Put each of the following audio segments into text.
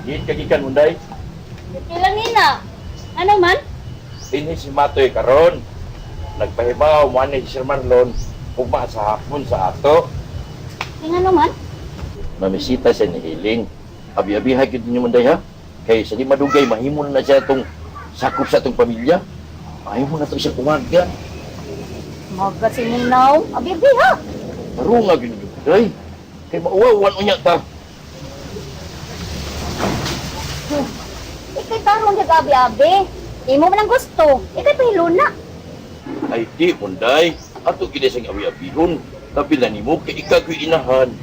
Diin ka gikan, Munday. Ilang nina. Ano man? Dinhi si Matoy karon. Nagpahibaw mo ani si Sir Marlon ugma sa hapon sa ato. Ay, ano man? Mamisita siya ni Hiling. Abi-abihay gyud ninyo, Munday, ha. Kay sa di madugay mahimo na siya tong sakop sa atong pamilya. Mahimo na to siya kumaga. Maga si mong naong. Abi-abi ha. Tarunga gyud ninyo, Munday. Kay mauwawan unya ta. Ikay tarong yung abi-abi. Imo man ang gusto. Ikay pahiluna. Ay di, Munday. Ato gid siyang abi-abihon. Labi na nimo kay ikaw ko'y inahan.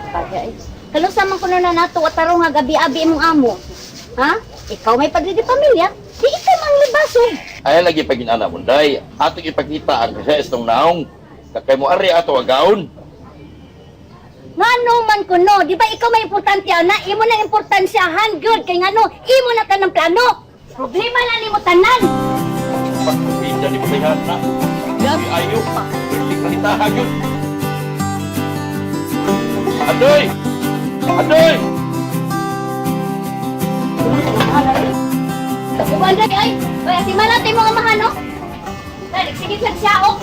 Kaya eh. Kalusa man kuno na nato at tarong nga gabi-abi imong amo. Ha? Ikaw may padre di pamilya. Di ikay manglibasog. Ay lagi pag inana, Munday. Ato ipakita ang kasayas ng naong. Kakay mo ari ato agaon. Ngano man kuno, di ba ikaw may importante ana? Imo na importansyahan gyud kay ngano imo na tanang plano. Problema na nimo tanan. Pagpapinda ni Munday na. Di ayo. Hindi kalitaha yun. Adoy! Adoy! Ubanday ay, oy si malate mo nga mahano. Dali sige lang siya oh.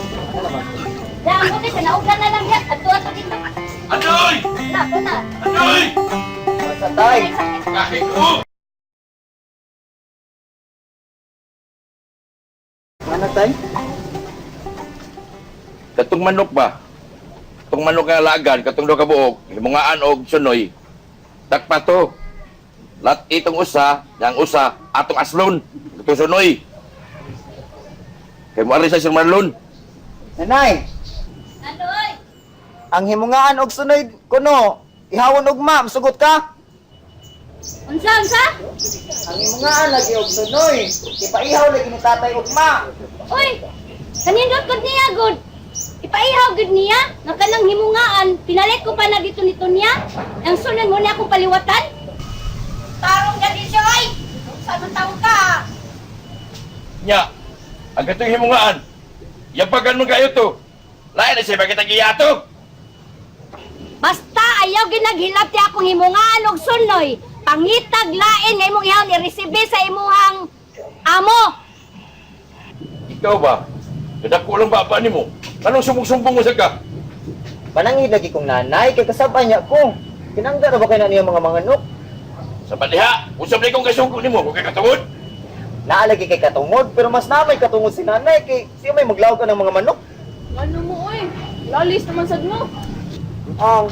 Daan ko sa naugan na lang ya. Adto ato dito. Adoy! Na, to na. Adoy! Basta tay. Kahit ko! Ano tay? Katong manok ba? Katong manok nga lagan, katong daw kabuok, himungaan og sunoy. Takpa to. Lat itong usa, yang usa, atong aslon, katong sunoy. Kay mo ari sa Sir Marlon. Nanay, Ano oy? ang himungaan og sunoy kuno, ihawon og ma, sugot ka? Unsa unsa? Ang himungaan lagi og sunoy, ipaihaw lagi ni tatay og ma. Oy, kanindot gud niya gud. Ipaihaw gud niya nga kanang himungaan, pinalit ko pa na dito nito niya. Ang sunan mo niya akong paliwatan. Tarong gani siya oy. Unsa man tawo ka? Nya, ang katong himungaan, yabagan mo kayo to. Lain na siya bakit ang iyato. Basta ayaw ginaghilab ti akong himungaan og sunoy. Pangitag lain nga imong ihaw ni resibe sa imuhang amo. Ikaw ba? Kadako lang baba nimo. Anong sumbong-sumbong mo sa ka? Panangid lagi kong nanay, kay kasabay niya ko. Kinangga ra ba kay na niya mga manganok? Sa baliha, usap na kong kasuko nimo kung kay katungod. Naa lagi kay katungod, pero mas namay katungod si nanay kay siya may maglawag ka ng mga manok. Ano mo oy? Lalis naman sad mo. Ang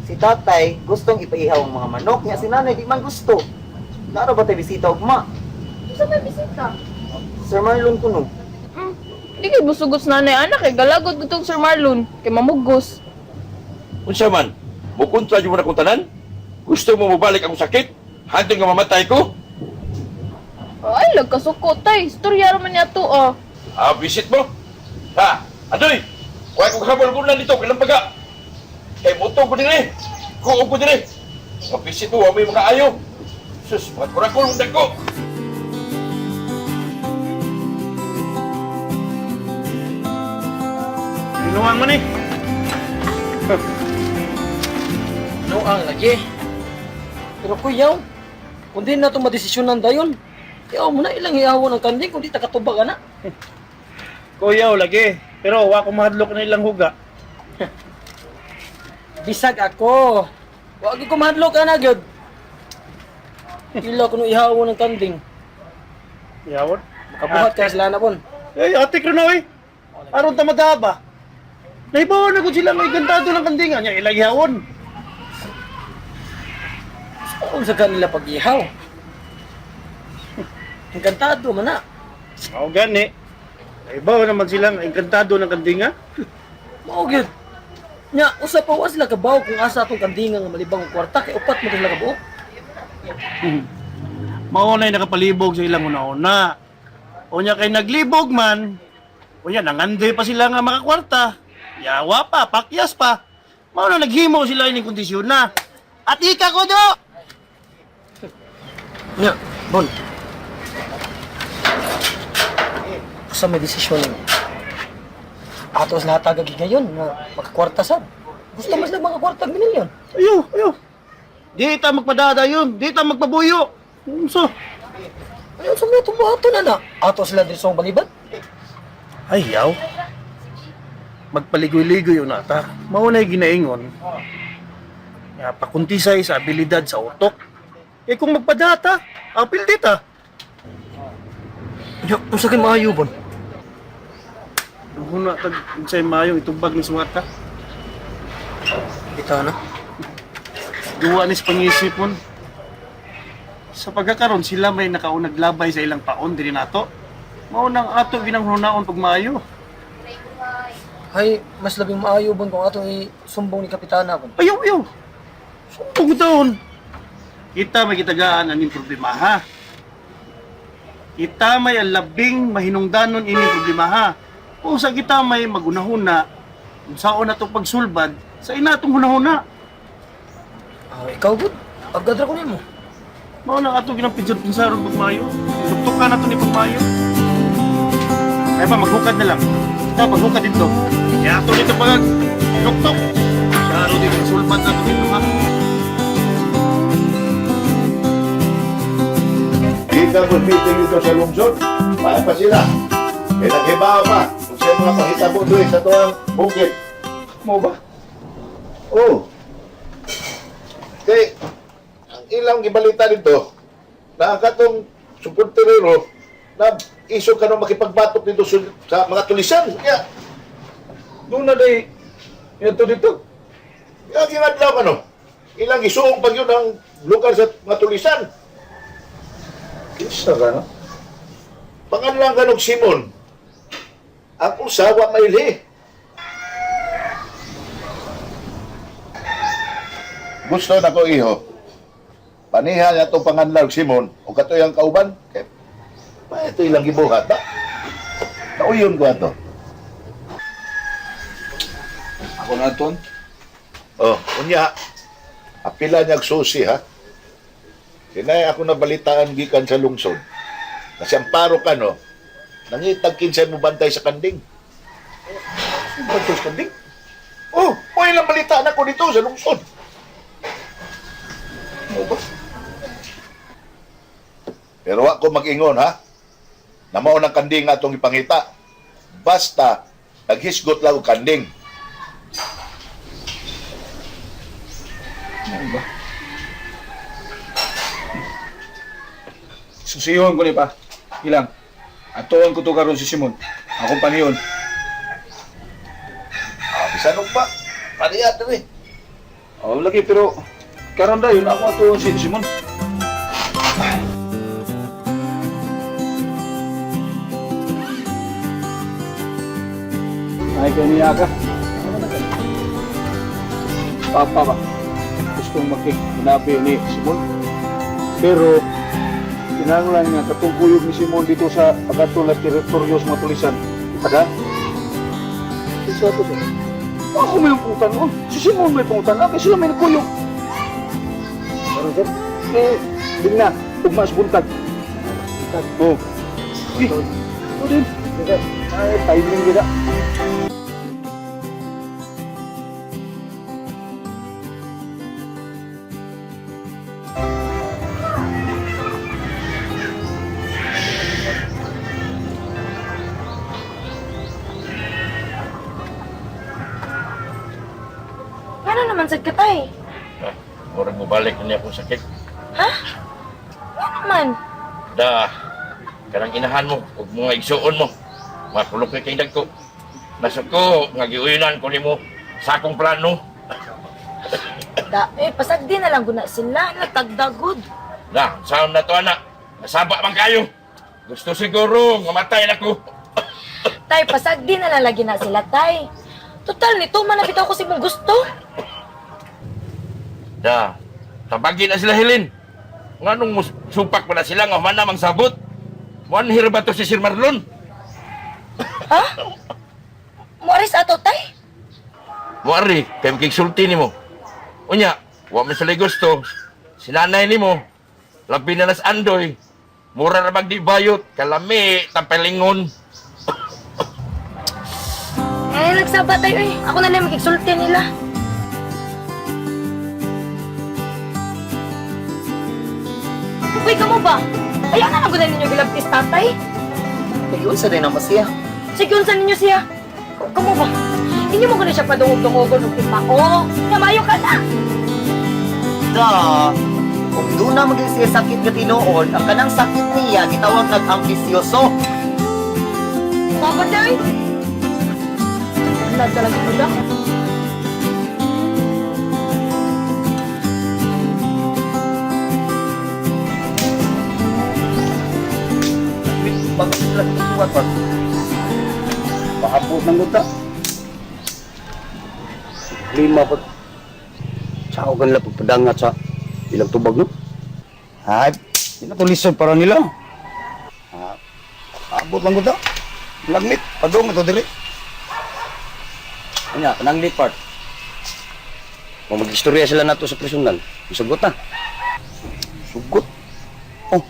si tatay gustong ipaihaw ang mga manok niya, si nanay di man gusto. Naa ra ba tay bisita og ma? Unsa may bisita? Sir Marlon kuno. Di kay busugot sa nanay anak kay galagot gutong Sir Marlon kay mamugos. Unsa man, mukontra jud mo na kong tanan? Gusto mo mobalik akong sakit? Hantong nga mamatay ko? Ay lagkasuko tay. Istorya ra man niya to ah. Ah, visit mo? Ha? Adoy! Kuha ko habol ko na dito, kailan paga? Kay moto ko dinhi. Kuo ko dinhi. Nga visit mo, wa may makaayo. Sus, mga kurakol mong dagko. Ginuwang man eh. Nuang lagi. Pero kuyaw, kung di na ito madesisyonan dayon, yaw mo na ilang iawon ang kanding kung di ta katubag ana. Kuyaw lagi. Pero wa ko mahadlok na ilang huga. Bisag ako. Wa gyud ko mahadlok ana gyud. Ila kuno ihawon ang kanding. Yawon. Makabuhat kay sila na bon. Eh, ate ko na eh. Aron ta madaba. Naibaw na ko sila nga igantado ng kandingan niya ilang ihawon. Saan sa kanila pag-ihaw? Engkantado man na. Mao gani. Naibaw naman sila nga engkantado ng kandinga. Mao gyud. Nya usa pa wa sila kabaw kung asa atong kandinga nga malibang og kwarta kay upat mo sila kabuok. Mao na'y nakapalibog sa ilang una-una. Unya kay naglibog man. Unya nangande pa sila nga makakwarta. Yawa pa, pakyas pa. Mao na naghimo sila ining kondisyon na. At ika ko do. Nya, bon. Sa may desisyon nimo. Ato sa lahat tagagi ngayon nga makakwarta sad. Gusto mas lang makakwarta og milyon. Ayo, ayo. Di ta magpadada yun, di ta magpabuyo. Unsa? Ano sa mga tumuhato na na? Ato sila diri sa balibad? Ay, yaw. Magpaligoy-ligoy yun ata. Mao na'y ginaingon. Nga, pakuntisay sa abilidad sa utok. Eh kung magpadata, apil dita. Ya, unsa kay maayo bon? Duhuna tag unsay maayong itubag ni suwata. Kita na. Duwa ni sa pangisipon. Sa pagkakaron sila may nakaunag labay sa ilang paon diri nato. Mao nang ato ginanghunaon pag maayo. Hay, mas labing maayo bon kung atong isumbong ni kapitana bon. Ayaw, ayaw. Sumbong daon. Kita may kitagaan aning problema ha. Kita may ang labing mahinungdanon ining problema ha. O sa kita may magunahuna, kung saon na itong pagsulbad, sa ina itong hunahuna. Ah, ikaw gud. Pagkadra ko nimo. Mao nang ato ginang pinsar-pinsaron pagmayo. Tuktukan na to ni pagmayo. Kaya pa, maghukad na lang. Ikaw, maghukad dito. Kaya ato nito pag tuktok. Klaro din, sulbad na to dito ha. Kita mo meeting dito sa lungsod, paano pa sila? Eh, naghibaw pa. Kung sa'yo mga pahitabo doon sa tuwang bukid. Mo ba? Oo. Kay, ang ilang gibalita dito, na ang katong supuntirero, na iso ka nung makipagbatok dito sa mga tulisan. Kaya, Doon na day ito dito. kaya ginadlaw ka no. Ilang isuong pag yun ang lugar sa mga tulisan. Kinsa ka no? Panganlang ka nung Simon, ang usawa mailhi. Gusto na ko, iho. Paniha niya itong panganlang Simon o katoy ang kauban. Kay, pa ito ilang gibuhat, ba? Nauyon ko ato. Ako na Anton. Oh, unya, apila niyag susi, ha? Kinay ako nabalitaan gikan sa lungsod. Na siyang paro ka, no? Nangitag kinsay mo bantay sa kanding. Bantay sa kanding. Oh, mo ilang balitaan ako dito sa lungsod. Mo ba? Pero wa ko mag-ingon, ha? Namao ng kanding atong ipangita. Basta, naghisgot lang og kanding. Mo ba? Susihon ko ni pa. Ilang. Atuon ko to karon si Simon. Akong paniyon. Ah, bisan og pa. Paniya diri. Oh, lagi pero karon dayon ako atuon si Simon. Ay, kaniya ka. Papa ba? Gustong makikinabi ni Simon. Pero, kinahanglan nga katong kuyog ni Simon dito sa pagkatol na teritoryo sa mga tulisan. Itaga? Kinsa to sir? Ako may pangutan oh. Si Simon may pangutan. Ako sila may nagkuyog. Pero sir, eh, di na. Ugma sa buntag. Oh. Eh, ito din. Ay, timing gila. Ngano naman sad ka tay? Ah, murag mo balik na niya akong sakit. Ngano man? Da, kanang inahan mo, ug mga igsuon mo. Makulok kay dagko. Nasuko, nga giuyunan ko nimo sa akong plano. Da, eh pasagdi na lang guna sila, natagdagod. Na, saan na to anak? Nasaba man kayo. Gusto siguro nga matay na ko. Tay, pasagdi na lang lagi na sila, tay. Total nito man na bitaw ko sa imong gusto. Da, tabagi na sila Helen. Nganong supak pa na sila nga human na mang sabot. One here ba to si Sir Marlon? Ha? Muaris ato, tay? Muari, kay makigsulti nimo. Unya, wa man sila gusto. Sinanay nimo, labi na nas andoy. Mura na magdibayot, kalami, tampalingon. Eh, nagsaba tayo eh. Ako na lang makigsulti nila. Uy, kamo ba? Ayaw na lang gud ninyo gilabtis tatay. Kay unsa day naman siya? Sige, unsa ninyo siya? Kamo ba? Inyo mo gud siya padungog-dungogon og timao. Nga maayo ka na. Da. Kung doon na maging siya sakit nga tinuod, ang kanang sakit niya gitawag nag ambisyoso. Papa day. Nagdalag ko da. Bago sila susuwat pa. Paabot ng guta. Lima pa. Sao kanila pagpadangat sa ilang tubag no? Ay, di na to lisod para nila. Ah, abot lang guta. Lagmit, padung ito diri. Anya, kanang part. Kung mag-istorya sila nato sa personal, sugot na. Sugot? Oh,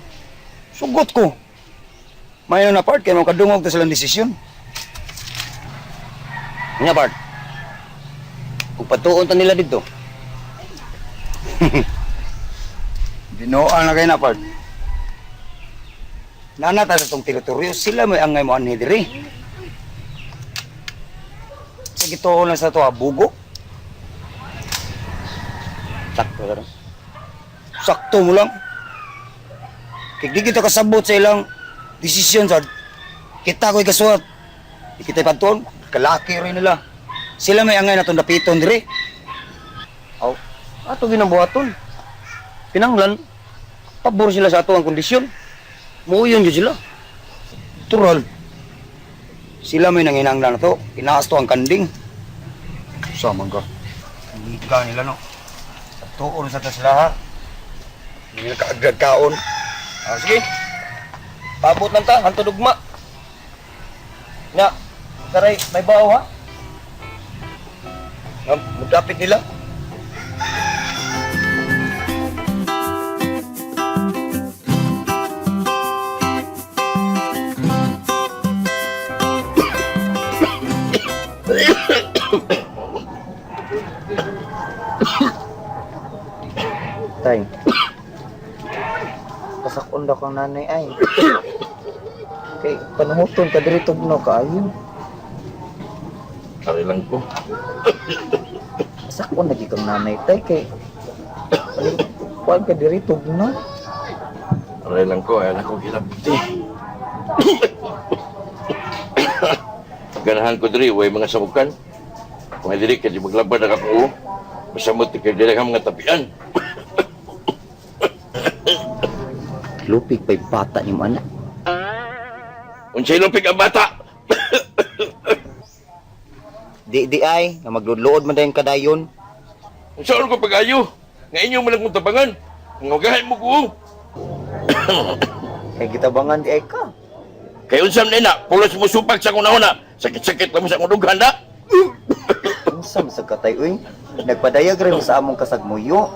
sugot ko. Mayo na part kay mo kadungog ta silang desisyon. Nya part. Kung patuon ta nila didto. Binuan na kay na part. Nana ta sa tong teritoryo, sila may angay mo anhi diri. Sa gituon lang sa to bugo. Sakto ra. Sakto mo lang. Kay di kita kasabot sa ilang desisyon sad. Kita ko'y kasuwat. Di kita ipagtuon, kalaki rin nila. Sila may angay na itong dapiton dire. Aw, ato ginambuhaton. Pinanglan, pabor sila sa ato ang kondisyon. Muuyon yun sila. Tural. Sila may nanginanglan na to. Inaas to ang kanding. Samang ka. Higa nila no. Tuon sa ta sila ha. Hindi nila kaagad kaon. Ah, sige. Paabot lang ta, hanto dugma. Nya, saray, may bao ha? Nga, mudapit nila. Tay. Pasakon daw kang nanay ay. Kay panuhuton ka diri tugnaw kaayo. Ari lang ko. Pasakon lagi kang nanay tay kay kuan ka diri tugnaw. Aray lang ko, ayaw na ko gilabti. Ganahan ko diri, way mga samukan. Kung ay diri, kaya di maglabad na ako. Masamot kay diri ka mga tabian. Lupig pa'y bata ni mo anak. Unsay lupig ang bata. Di di ay nga magludlood man dayon kadayon. Unsa ko pag-ayo? Nga inyo man lang kong tabangan. Nga gahay mo ko. Kay gitabangan di ay ka. Kay unsa man na, pulos mo supak sa kuna-una. Sakit-sakit lang mo sa akong dughan na. Unsa man sad ka tay uy? Nagpadayag ra mo sa among kasagmuyo.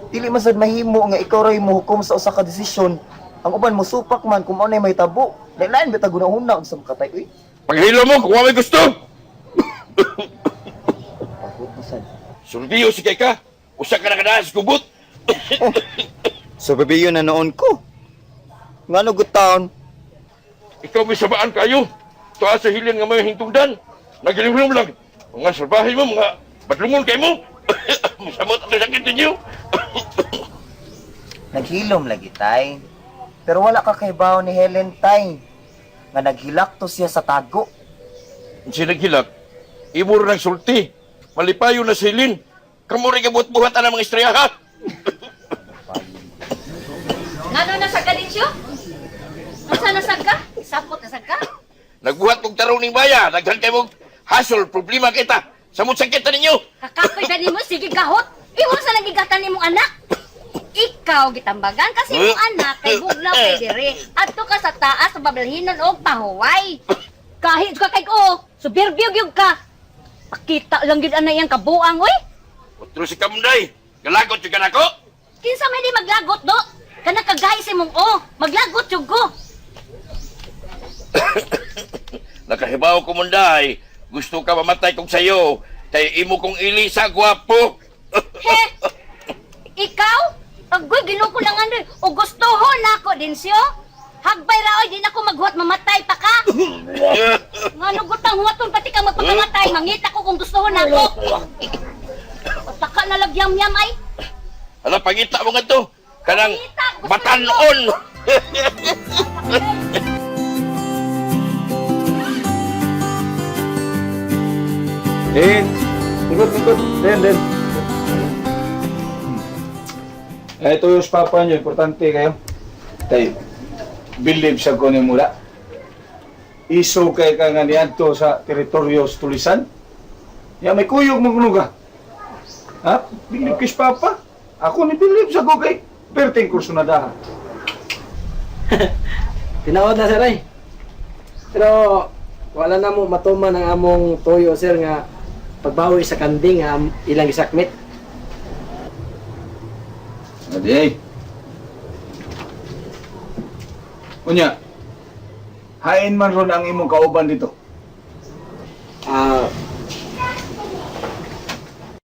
Dili man sad mahimo nga ikaw ra mohukom sa usa ka desisyon. Ang uban mo supak man kung mao nay mahitabo. Lain ba ta gunahuna unsa man ka tay uy? Paghilo mo kung wa may gusto. Pagod mo sad. Sulbiyo si kay ka. Usa ka na kadaan sa kubot. So baby na noon ko. Ngano good town? Ikaw may sabaan kayo. Tuwa sa hilin nga may hintugdan. Nagilihulom lang. Mga salbahe mo, mga badlungon kay mo. Masamot ang sakit ninyo. Naghilom lagi tay. Pero wala ka kay ni Helen tay. Nga naghilak to siya sa tago. Sinaghilak, imo rin ang sulti. Malipayo na sa hilin. Kamu rin kabuhat-buhat ang mga istraya ha. Ngano na sa Galicio? Unsa na sad ka? Sapot na sad ka? Nagbuhat kong tarong ning baya. Naghan kay mong hasol, problema kita. Samot sakit na ninyo. Kakapoy ba nimo sige gahot? Iwan sa lang gigatan nimong anak. Ikaw gitambagan kasi imong anak kay bugnaw kay dire. Adto ka sa taas sa babalhinon og pahuway. Kahit ka kay o, subirbyo gyud ka. Pakita lang gyud anay ang kabuang oy. Otro si Kamunday. Galagot yung kanako. Kinsa may di maglagot do? Kana kagay si mong o, maglagot jud ko. Nakahibaw ko munday. Gusto ka mamatay kong sayo. Kay imo kong ili sa gwapo. He! Ikaw? Agoy, ginoo ko lang ano. O gusto ho na Densyo? Hagbay ra oy, di na ko maghuwat, mamatay pa ka. Nga nugutang huwaton pati ka magpakamatay, mangita ko kung gusto na ako. Pataka na lagyam-yam ay. Ala, pangita mo nga to. Kanang Pangita, gusto batanon. Eh, ikot, ikot. Den, den. Eh, ito yung papa nyo, importante kayo. Tay, believe sa ko ni mula. Iso kay ka nga niadto sa teritoryo sa tulisan. Ya, may kuyog mo kuno ka. Ha? Believe kay papa? Ako ni believe sa ko kay perting kurso na daha. Tinawad na sir ay. Pero wala na mo matuman ang among toyo sir nga pagbawi sa kanding nga ilang isakmit. Adi ay. Unya, hain man ron ang imong kauban dito.